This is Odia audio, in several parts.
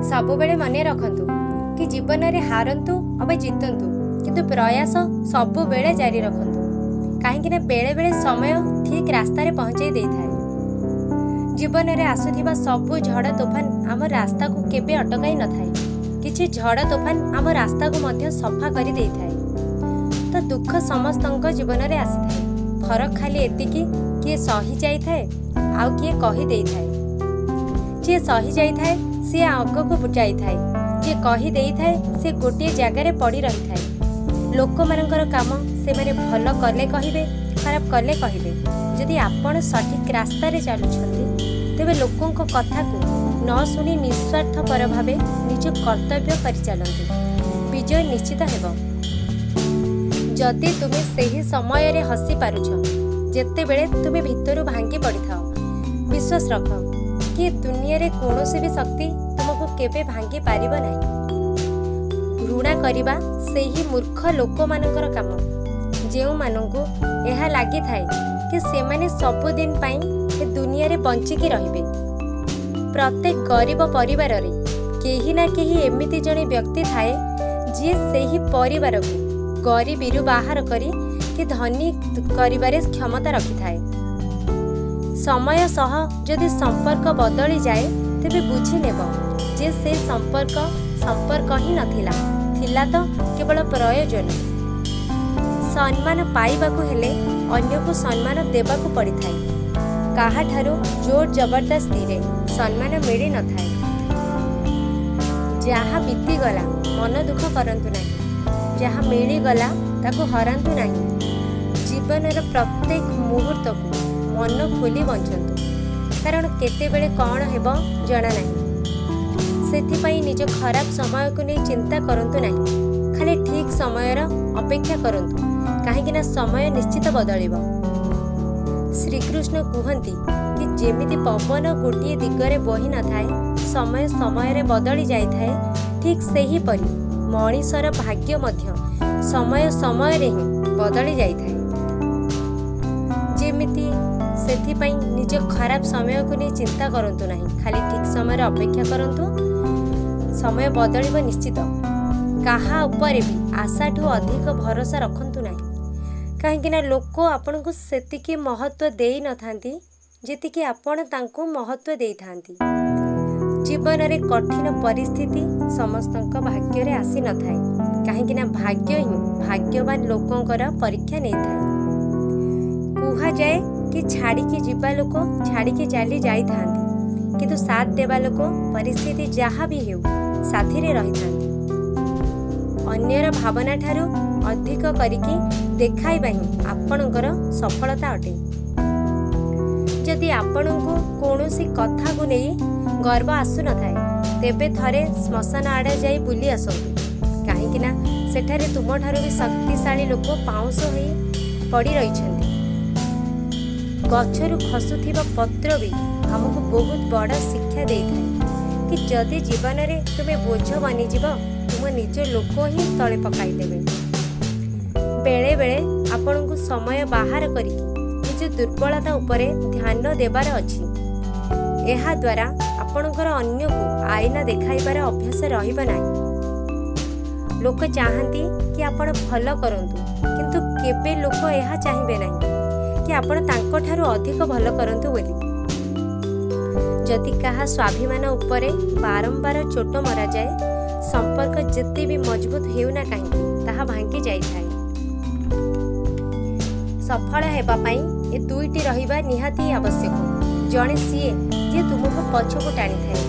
ସବୁବେଳେ ମନେ ରଖନ୍ତୁ କି ଜୀବନରେ ହାରନ୍ତୁ ଅବା ଜିତନ୍ତୁ, କିନ୍ତୁ ପ୍ରୟାସ ସବୁବେଳେ ଜାରି ରଖନ୍ତୁ, କାହିଁକିନା ବେଳେବେଳେ ସମୟ ଠିକ୍ ରାସ୍ତାରେ ପହଞ୍ଚାଇ ଦେଇଥାଏ। ଜୀବନରେ ଆସୁଥିବା ସବୁ ଝଡ଼ ତୋଫାନ ଆମ ରାସ୍ତାକୁ କେବେ ଅଟକାଇ ନଥାଏ। କିଛି ଝଡ଼ ତୋଫାନ ଆମ ରାସ୍ତାକୁ ମଧ୍ୟ ସଫା କରି ଦେଇଥାଏ। ତ ଦୁଃଖ ସମସ୍ତଙ୍କ ଜୀବନରେ ଆସିଥାଏ, ଫରକ ଖାଲି ଏତିକି, କିଏ ସହି ଯାଇଥାଏ ଆଉ କିଏ କହି ଦେଇଥାଏ। ଯିଏ ସହି ଯାଇଥାଏ ସିଏ ଆଗକୁ ଯାଇଥାଏ, ଯିଏ କହି ଦେଇଥାଏ ସେ ଗୋଟିଏ ଜାଗାରେ ପଡ଼ି ରହିଥାଏ। ଲୋକମାନଙ୍କର କାମ, ସେମାନେ ଭଲ କଲେ କହିବେ, ଖରାପ କଲେ କହିବେ। ଯଦି ଆପଣ ସଠିକ୍ ରାସ୍ତାରେ ଚାଲୁଛନ୍ତି, ତେବେ ଲୋକଙ୍କ କଥାକୁ ନ ଶୁଣି ନିସ୍ୱାର୍ଥପର ଭାବେ ନିଜ କର୍ତ୍ତବ୍ୟ କରିଚାଲନ୍ତୁ, ବିଜୟ ନିଶ୍ଚିତ ହେବ। ଯଦି ତୁମେ ସେହି ସମୟରେ ହସି ପାରୁଛ ଯେତେବେଳେ ତୁମେ ଭିତରୁ ଭାଙ୍ଗି ପଡ଼ିଥାଅ, ବିଶ୍ୱାସ ରଖ କି ଦୁନିଆରେ କୌଣସି ବି ଶକ୍ତି ତୁମକୁ କେବେ ଭାଙ୍ଗି ପାରିବ ନାହିଁ। ଘୃଣା କରିବା ସେହି ମୂର୍ଖ ଲୋକମାନଙ୍କର କାମ, ଯେଉଁମାନଙ୍କୁ ଏହା ଲାଗିଥାଏ କି ସେମାନେ ସବୁଦିନ ପାଇଁ ଏ ଦୁନିଆରେ ବଞ୍ଚିକି ରହିବେ। ପ୍ରତ୍ୟେକ ଗରିବ ପରିବାରରେ କେହି ନା କେହି ଏମିତି ଜଣେ ବ୍ୟକ୍ତି ଥାଏ, ଯିଏ ସେହି ପରିବାରକୁ ଗରିବୀରୁ ବାହାର କରି କି ଧନୀ କରିବାରେ କ୍ଷମତା ରଖିଥାଏ। ସମୟ ସହ ଯଦି ସମ୍ପର୍କ ବଦଳିଯାଏ, ତେବେ ବୁଝିନେବ ଯେ ସେ ସମ୍ପର୍କ ସମ୍ପର୍କ ହିଁ ନଥିଲା, ଥିଲା ତ କେବଳ ପ୍ରୟୋଜନ। ସମ୍ମାନ ପାଇବାକୁ ହେଲେ ଅନ୍ୟକୁ ସମ୍ମାନ ଦେବାକୁ ପଡ଼ିଥାଏ। କାହାଠାରୁ ଜୋର ଜବରଦସ୍ତିରେ ସମ୍ମାନ ମିଳିନଥାଏ। ଯାହା ବିତିଗଲା ମନ ଦୁଃଖ କରନ୍ତୁ ନାହିଁ, ଯାହା ମିଳିଗଲା ତାକୁ ହରାନ୍ତୁ ନାହିଁ। ଜୀବନର ପ୍ରତ୍ୟେକ ମୁହୂର୍ତ୍ତକୁ ମନ ଖୋଲି ବଞ୍ଚନ୍ତୁ, କାରଣ କେତେବେଳେ କ'ଣ ହେବ ଜଣା ନାହିଁ। ସେଥିପାଇଁ ନିଜ ଖରାପ ସମୟକୁ ନେଇ ଚିନ୍ତା କରନ୍ତୁ ନାହିଁ, ଖାଲି ଠିକ୍ ସମୟର ଅପେକ୍ଷା କରନ୍ତୁ, କାହିଁକିନା ସମୟ ନିଶ୍ଚିତ ବଦଳିବ। ଶ୍ରୀକୃଷ୍ଣ କୁହନ୍ତି କି ଯେମିତି ପବନ ଗୋଟିଏ ଦିଗରେ ବହି ନଥାଏ, ସମୟ ସମୟରେ ବଦଳି ଯାଇଥାଏ, ଠିକ୍ ସେହିପରି ମଣିଷର ଭାଗ୍ୟ ମଧ୍ୟ ସମୟ ସମୟରେ ହିଁ ବଦଳି ଯାଇଥାଏ। ଯେମିତି ସେଥିପାଇଁ ନିଜ ଖରାପ ସମୟକୁ ନେଇ ଚିନ୍ତା କରନ୍ତୁ ନାହିଁ, ଖାଲି ଠିକ୍ ସମୟରେ ଅପେକ୍ଷା କରନ୍ତୁ, ସମୟ ବଦଳିବ ନିଶ୍ଚିତ। କାହା ଉପରେ ବି ଆଶାଠୁ ଅଧିକ ଭରସା ରଖନ୍ତୁ ନାହିଁ, କାହିଁକିନା ଲୋକ ଆପଣଙ୍କୁ ସେତିକି ମହତ୍ତ୍ୱ ଦେଇନଥାନ୍ତି ଯେତିକି ଆପଣ ତାଙ୍କୁ ମହତ୍ତ୍ୱ ଦେଇଥାନ୍ତି। ଜୀବନରେ କଠିନ ପରିସ୍ଥିତି ସମସ୍ତଙ୍କ ଭାଗ୍ୟରେ ଆସିନଥାଏ, କାହିଁକିନା ଭାଗ୍ୟ ହିଁ ଭାଗ୍ୟବାନ ଲୋକଙ୍କର ପରୀକ୍ଷା ନେଇଥାଏ। କୁହାଯାଏ କି ଛାଡ଼ିକି ଯିବା ଲୋକ ଛାଡ଼ିକି ଚାଲି ଯାଇଥାନ୍ତି, କିନ୍ତୁ ସାଥ ଦେବା ଲୋକ ପରିସ୍ଥିତି ଯାହା ବି ହେଉ ସାଥିରେ ରହିଥାନ୍ତି। ଅନ୍ୟର ଭାବନା ଠାରୁ ଅଧିକ କରିକି ଦେଖାଇବା ହିଁ ଆପଣଙ୍କର ସଫଳତା ଅଟେ। ଯଦି ଆପଣଙ୍କୁ କୌଣସି କଥାକୁ ନେଇ ଗର୍ବ ଆସୁନଥାଏ, ତେବେ ଥରେ ଶ୍ମଶାନ ଆଡ଼େ ଯାଇ ବୁଲି ଆସନ୍ତୁ, କାହିଁକିନା ସେଠାରେ ତୁମଠାରୁ ବି ଶକ୍ତିଶାଳୀ ଲୋକ ପାଉଁଶ ହୋଇ ପଡ଼ି ରହିଛନ୍ତି। ଗଛରୁ ଖସୁଥିବା ପତ୍ର ବି ଆମକୁ ବହୁତ ବଡ଼ ଶିକ୍ଷା ଦେଇଥାଏ କି ଯଦି ଜୀବନରେ ତୁମେ ବୋଝ ବନିଯିବ, ତୁମ ନିଜ ଲୋକ ହିଁ ତଳେ ପକାଇଦେବେ। ବେଳେବେଳେ ଆପଣଙ୍କୁ ସମୟ ବାହାର କରିକି ନିଜ ଦୁର୍ବଳତା ଉପରେ ଧ୍ୟାନ ଦେବାର ଅଛି। ଏହାଦ୍ୱାରା ଆପଣଙ୍କର ଅନ୍ୟକୁ ଆଇନା ଦେଖାଇବାର ଅଭ୍ୟାସ ରହିବ ନାହିଁ। ଲୋକ ଚାହାନ୍ତି କି ଆପଣ ଭଲ କରନ୍ତୁ, କିନ୍ତୁ କେବେ ଲୋକ ଏହା ଚାହିଁବେ ନାହିଁ କି ଆପଣ ତାଙ୍କଠାରୁ ଅଧିକ ଭଲ କରନ୍ତୁ ବୋଲି। ଯଦି କାହା ସ୍ୱାଭିମାନ ଉପରେ ବାରମ୍ବାର ଚୋଟ ମରାଯାଏ, ସମ୍ପର୍କ ଯେତେ ବି ମଜବୁତ ହେଉନା କାହିଁକି ତାହା ଭାଙ୍ଗି ଯାଇଥାଏ। ସଫଳ ହେବା ପାଇଁ ଏ ଦୁଇଟି ରହିବା ନିହାତି ଆବଶ୍ୟକ। ଜଣେ ସିଏ ଯିଏ ତୁମକୁ ପଛକୁ ଟାଣିଥାଏ,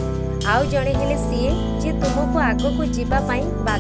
ଆଉ ଜଣେ ହେଲେ ସିଏ ଯିଏ ତୁମକୁ ଆଗକୁ ଯିବା ପାଇଁ ବାଧ୍ୟ